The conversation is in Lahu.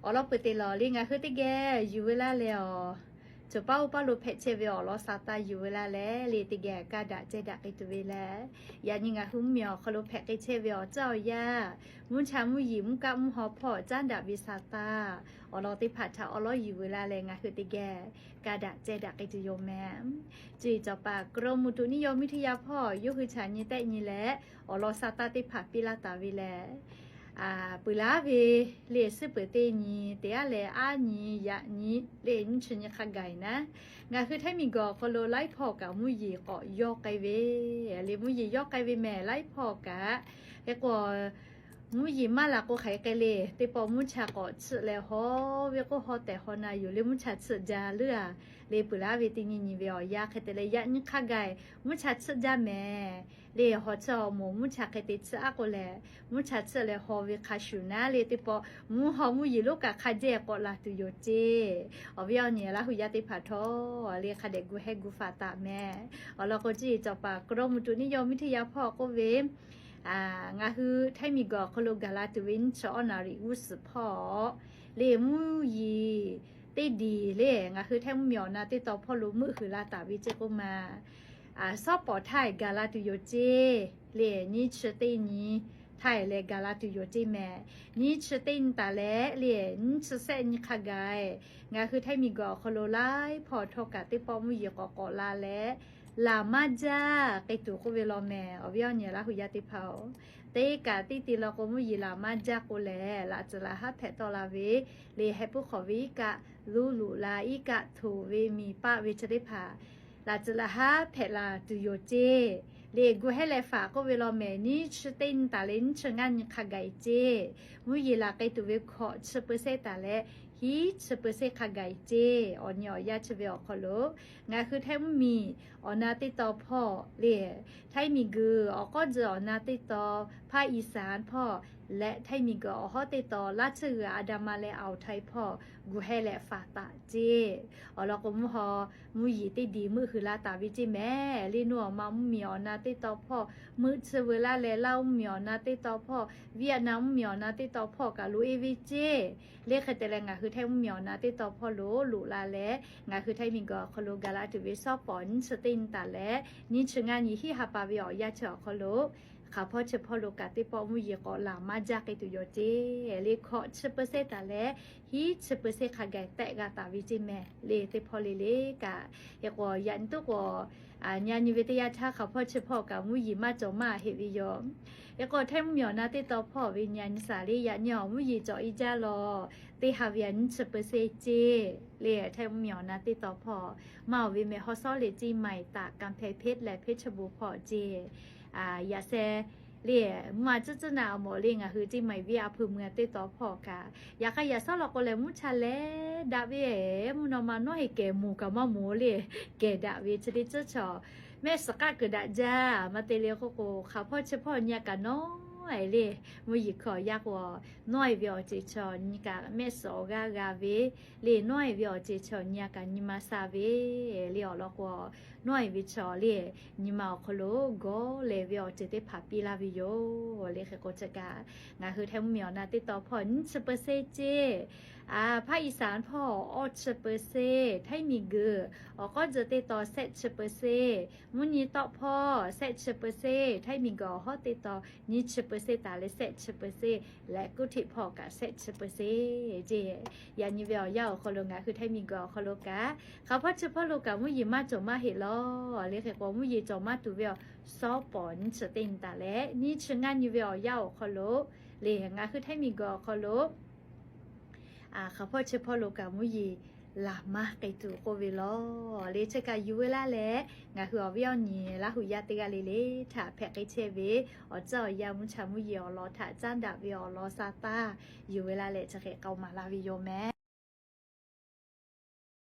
Awˬ lawn peuˬ teˇ lawˬ le, ngaˬ hui teˇ geh yuˬ ve laˇ leh awˬ, cawˬ paˉ oˇ paˉ lo hpehꞈ chehˇ ve awˬ lawn sa taˇ yuˬ ve laˇ leh le, teˇ geh kaˇ daꞈ cehˇ daꞈ k'ai tuˬ ve leh, yaꞈ nyi ngaˬ hui mvuhˇ miˬ awˬ hk'aw lo hpehꞈ k'ai chehˇ ve awˬ tcuhˉ awˬ yaˇ, mvuhˇ cha mvuhˇ yeˬ mvuhˇ kaˆ mvuhˇ haw hpawˇ caˉ daꞈ ve sa taˇ, awˬ lawn teˇ hpaˍ htaꞈ awˉ lawˉ yuˬ ve laˇ leh ngaˬ hui teˇ geh kaˇ daꞈ cehˇ daꞈ k'ai tuˬ yoˬ meh. Chi cawˬ paˍ กรมอุตุนิยมวิทยา hpawˇ yawˇ hui chaꞈ nyi tehˆ nyi leh awˬ lawn sa taˇ teˇ hpaˍ piˇ laˇ taˍ ve leh, peuˬ laˉ ve le, suhˉ peuˬ teˇ nyi, teˇ aˉ leh aˉ nyi, yaꞈ nyi le, nyiˇ chi nyi hk'a gaˬ naˉ, ngaˬ hui Htaiˇ miˬ guiˬ awˬ hk'aw lo laiˉ hpawˇ kaꞈ mvuhˇ yeˬ k'awꞈ yawˇ k'ai ve le, mvuhˇ yeˬ yawˇ k'ai ve mehˍ. Laiˉ hpawˇ kaꞈ hk'e k'o, mvuhˇ yeˬ maˇ laˬ k'o hk'aˬ hk'e le, teˇ pawˆ mvuhˇ cha k'awꞈ tsuhˆ leh haw ve k'o, haw tehˬ haw na yoˬ le, mvuhˇ cha tsuhˆ jaˇ leuˉ a le, peuˬ laˉ ve teˇ nyi nyi ve awˬ yanˇ hk'e te leh yaꞈ nyi hk'a gaˬ mvuhˇ cha tsuhˆ jaˇ mehˍ. Le hawˬ chi awˬ moˍ mvuhˇ cha hk'e te tsuhˆ aˉ k'o lehˬ, mvuhˇ cha tsuhˆ leh haw ve hk'a shuˍ naˉ le, teˇ pawˆ mvuhˇ haw mvuhˇ yeˬ lonˉ kaꞈ hk'a jehˇ k'awꞈ laˬ tuˬ yoˬ ceˇ. Awˬ viˉ awˬ nyi Laˇ huˍ yaˇ teˇ hpaˍ htawˇ le, hk'a dehꞈ gu hehˇ gu faˍ taˍ mehˍ. Awˬ lawn k'o, chi cawˬ paˍ กรมอุตุนิยมวิทยา hpawˇ k'oˆ ve, ngaˬ hui Htaiˇ miˬ guiˬ awˬ hk'aw lo gaˬ la tuˬ ve nyiˇ chi awˉ naˍ riˍ g'uˇ suhˍ hpawˇ le, mvuhˇ yeˬ teˇ diˬ le, ngaˬ hui Htaiˇ mvuhˇ miˬ awˬ na teˇ tawn hpawˇ lo meuˆ huiˍ la taˍ ve ceˇ k'oˆ ma. Shawˉ pawˍ htaˇ gaˬ la tuˬ yoˬ ceˇ le, nyiˇ chi teˇ nyi htaˇ leh gaˬ la tuˬ yoˬ ceˇ mehˍ. Nyiˇ chi teˇ nyi taˍ leh le, nyiˇ chi sehˆ nyi hk'a gaˬ ngaˬ hui Htaiˇ miˬ guiˬ awˬ hk'aw lo laiˉ hpawˇ htawˇ kaꞈ teˇ pawˆ mvuhˇ yeˬ k'awꞈ k'awꞈ la leh, laˬ maˇ jaˇ k'ai tuˬ k'oˆ ve law mehˍ. Awˬ viˉ awˬ nyi Laˇ huˍ yaˇ teˇ hpaˍ-oˬ, teˇ kaꞈ teˇ te law k'o mvuhˇ yeˬ laˬ maˇ jaˇ k'o lehˬ, laꞈ tcuhˍ laˬ haˉ hpehꞈ tawˆ la ve le, heh puiˉ hk'awꞈ ve iˉ kaˆ, luˇ luꞈ la iˉ kaˆ, htoꞈ ve miˬ paˆ ve chi teˇ hpaˍ laꞈ tcuhˍ laˬ haˉ hpehꞈ la tuˬ yoˬ ceˇ. Le gu hehˇ leh faˍ k'oˆ ve law mehˍ, nyiˇ chi teˇ nyi taˍ leh nyiˇ chi ngaˇ nyi hk'a gaˬ ceˇ. Mvuhˇ yeˬ laˬ k'ai tuˬ ve hkawꞈ chi peu sehˉ taˍ leh hiˉ chi peu sehˉ hk'a gaˬ ceˇ. Awˬ nyi awˬ yanˇ chi ve awˬ hk'aw lo ngaˬ hui Htaiˇ mvuhˇ miˬ awˬ na teˇ tawn hpawˇ le, Htaiˇ miˬ guiˬ awˬ k'awˉ tzuhˬ awˬ na teˇ tawn ภาคอีสาน hpawˇ leh Htaiˇ miˬ guiˬ awˬ hawˉ teˇ tawn Laˇ tsuhˇ g'uiˬ อันดามัน leh อ่าวไทย hpawˇ gu hehˇ leh faˍ taˍ ceˇ. Awˬ lawn k'o, mvuhˇ haw mvuhˇ yeˬ teˇ diˬ meuˆ huiˍ la taˍ ve ceˇ mehˍ. Le nuˇ awˬ ma mvuhˇ miˬ awˬ na teˇ tawn hpawˇ meuˆ tsuhˇ veu laˇ leh, Laˇ huˍ mvuhˇ miˬ awˬ na teˇ tawn hpawˇ, Vietnam mvuhˇ miˬ awˬ na teˇ tawn hpawˇ kaꞈ loꞈ e ve ceˇ. Le hk'e te leh ngaˬ hui Htaiˇ mvuhˇ miˬ awˬ na teˇ tawn hpawˇ lo loꞈ la leh, ngaˬ hui Htaiˇ miˬ guiˬ awˬ hk'aw lo gaˬ la tuˬ ve shawˉ pawˍ nyiˇ chi teˇ nyi taˍ leh nyiˇ chi ngaˇ nyi hiˉ ha pa ve awˬ yanˇ chi awˬ hk'aw lo, hk'aˬ hpawˇ chi hpawˇ lo kaꞈ teˇ pawˆ mvuhˇ yeˬ k'awꞈ laˬ maˇ jaˇ k'ai tuˬ yoˬ ceˇ. Le hkawꞈ chi peu sehˉ taˍ leh hiˉ chi peu sehˉ hk'a gaˬ tehꞈ g'a taˍ ve ceˇ mehˍ. Le teˇ hpawˇ le le kaꞈ, hk'e k'o yaꞈ nyi toˉ k'o, nyi a nyi ve teˇ yanˇ htaˇ hk'aˬ hpawˇ chi hpawˇ kaꞈ mvuhˇ yeˬ maˇ cawˬ maˇ heˆ ve yoˬ. Hk'e k'o Htaiˇ mvuhˇ miˬ awˬ na teˇ tawn hpawˇ ve nyi a nyi saˍ le, yaꞈ nyi awˬ mvuhˇ yeˬ cawˬ e jaˇ lawˬ. Teˇ ha ve a nyiˇ chi peu sehˉ ceˇ. Le Htaiˇ mvuhˇ miˬ awˬ na teˇ tawn hpawˇ maˇ oˬ ve mehˍ, ฮอสซอลเลย์ เชียงใหม่ ตาก กำแพงเพชร และเพชรบูรณ์ hpawˇ ceˇ. Yaꞈ sheh le, mvuhˇ a tcuhˉ tcuhˉ na awˬ mawˬ le, ngaˬ hui เชียงใหม่ venˇ a hpu mui a teˇ tawn hpawˇ kaꞈ, yaꞈ hk'aˇ yaꞈ shawˉ law k'o lehˬ mvuhˇ cha leh daꞈ ve, mvuhˇ naw ma nawˉ heˆ kehˬ moˍ kaꞈ maˇ moˍ le, kehˬ daꞈ ve chi teˇ ceuˬ chaw mehˆ suhˍ k'aˆ kuiˬ daꞈ jaˇ. Maˇ te le k'oˆ k'o, hk'aˬ hpawˇ chi hpawˇ nyi a kaꞈ nawˉ e le, mvuhˇ yeˬ hkawꞈ yaˇ k'o, nawˉ e ve awˬ ceuˬ chaw nyi kaꞈ mehˆ suhˍ awˬ g'aˇ g'a ve le, nawˉ e ve awˬ ceuˬ chaw nyi a kaꞈ nyi ma sha ve le. Awˬ lawn k'o, nawˉ e ve chaw le, nyi ma awˬ hk'aw lo gawˇ lehˬ ve awˬ ceuˬ teˇ hpaˍ piˇ laˇ ve yoˬ. Le hk'e k'o chi kaꞈ, ngaˬ hui Htaiˇ mvuhˇ miˬ awˬ na teˇ tawn hpawˇ nyiˇ chi peu sehˉ ceˇ. ภาคอีสาน hpawˇ awˇ chi peu sehˉ, Htaiˇ miˬ guiˬ awˬ k'awˉ tzuhˬ teˇ tawn shehˆ chi peu sehˉ, mvuhˇ nyi tawˆ hpawˇ shehˆ chi peu sehˉ, Htaiˇ miˬ guiˬ awˬ hawˉ teˇ tawn nyiˇ chi peu sehˉ taˍ leh shehˆ chi peu sehˉ, leh กรุงเทพ hpawˇ kaꞈ shehˆ chi peu sehˉ ceˇ. Yaꞈ nyi ve awˬ yanˇ awˬ hk'aw lo ngaˬ hui Htaiˇ miˬ guiˬ awˬ hk'aw lo kaꞈ, hk'aˬ hpawˇ chi hpawˇ lo kaꞈ mvuhˇ yeˬ maˇ cawˬ maˇ heˆ lawˬ. Le hk'e k'o mvuhˇ yeˬ cawˬ maˇ tuˬ ve awˬ shawˉ pawˍ nyiˇ chi teˇ nyi taˍ leh nyiˇ chi ngaˇ nyi ve awˬ yanˇ awˬ hk'aw lo le, ngaˬ hui Htaiˇ miˬ guiˬ awˬ hk'aw lo hk'aˬ hpawˇ chi hpawˇ lo kaꞈ mvuhˇ yeˬ laˬ maˇ k'ai tuˬ k'oˆ ve lawˬ. Le chi kaꞈ yuˬ ve laˇ leh, ngaˬ hui awˬ viˉ awˬ nyi Laˇ huˍ yaˇ teˇ g'aˇ le le htaꞈ hpehꞈ k'ai chehˇ ve awˬ tcuhˉ awˬ yaˇ mvuhˇ cha mvuhˇ yeˬ awˬ lawn htaꞈ caˉ daꞈ ve awˬ lawn sa taˇ yuˬ ve laˇ leh chi hk'e k'aoˍ maˍ laˇ ve yoˬ meh.